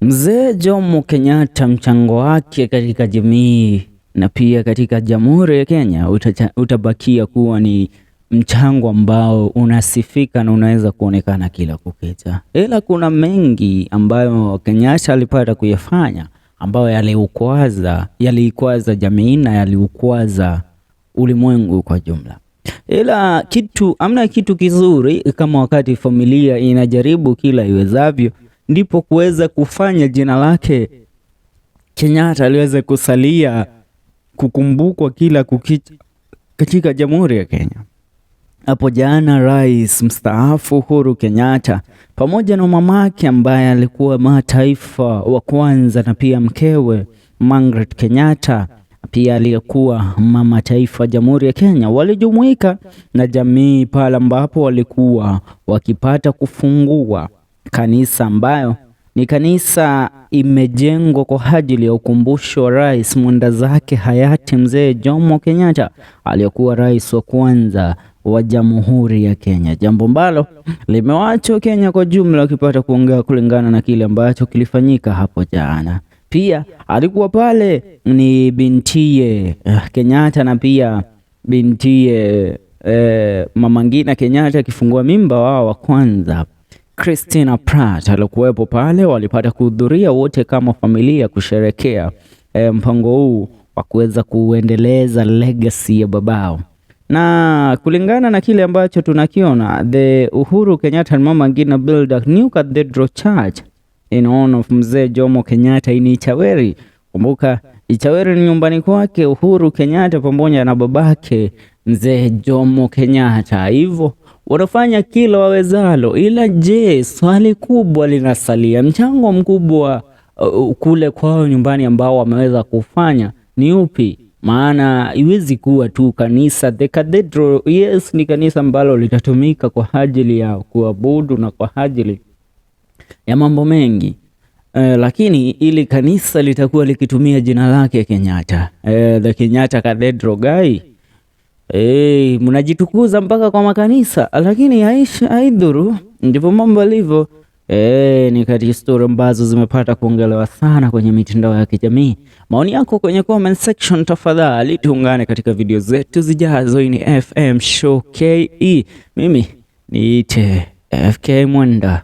Mzee Jomo Kenyatta, mchango wake katika jamii na pia katika Jamhuri ya Kenya utabakia kuwa ni mchango ambao unasifika na unaweza kuonekana kila kukicha, ila kuna mengi ambayo Kenyatta alipata kuyafanya ambayo yaliikwaza jamii na yaliukwaza ulimwengu kwa jumla. Ila kitu amna kitu kizuri kama wakati familia inajaribu kila iwezavyo, ndipo kuweza kufanya jina lake Kenyatta liweze kusalia kukumbukwa kila kukicha katika Jamhuri ya Kenya. Hapo jana Rais mstaafu Uhuru Kenyatta pamoja na mamake ambaye alikuwa mataifa wa kwanza na pia mkewe Margaret Kenyatta pia aliyekuwa mama taifa Jamhuri ya Kenya walijumuika na jamii pale ambapo walikuwa wakipata kufungua kanisa ambayo ni kanisa imejengwa kwa ajili ya ukumbusho wa rais mwenda zake hayati Mzee Jomo Kenyatta aliyekuwa rais wa kwanza wa Jamhuri ya Kenya, jambo ambalo limewacha Kenya kwa jumla wakipata kuongea kulingana na kile ambacho kilifanyika hapo jana. Pia alikuwa pale ni bintiye Kenyatta na pia bintiye Mama Ngina Kenyatta akifungua mimba wao wa kwanza Christina Pratt alikuwepo pale, walipata kuhudhuria wote kama familia kusherekea mpango huu wa kuweza kuendeleza legacy ya babao. Na kulingana na kile ambacho tunakiona, the Uhuru Kenyatta and Mama Ngina build a new cathedral church in honor of Mzee Jomo Kenyatta in Ichaweri. Kumbuka Ichaweri ni nyumbani kwake Uhuru Kenyatta pamoja na babake Mzee Jomo Kenyatta. Hivyo wanafanya kila wawezalo, ila je, swali kubwa linasalia, mchango mkubwa kule kwao nyumbani ambao wameweza kufanya ni upi? Maana iwezi kuwa tu kanisa the cathedral. Yes, ni kanisa ambalo litatumika kwa ajili ya kuabudu na kwa ajili ya mambo mengi lakini ili kanisa litakuwa likitumia jina lake Kenyatta, the Kenyatta Cathedral guy. Mnajitukuza mpaka kwa makanisa, lakini haidhuru, ndivyo mambo alivyo. Ni kati ya story ambazo zimepata kuongelewa sana kwenye mitandao ya kijamii. Maoni yako kwenye comment section tafadhali, tuungane katika video zetu zijazo. Hii ni FM Show KE, mimi niite FK Mwenda.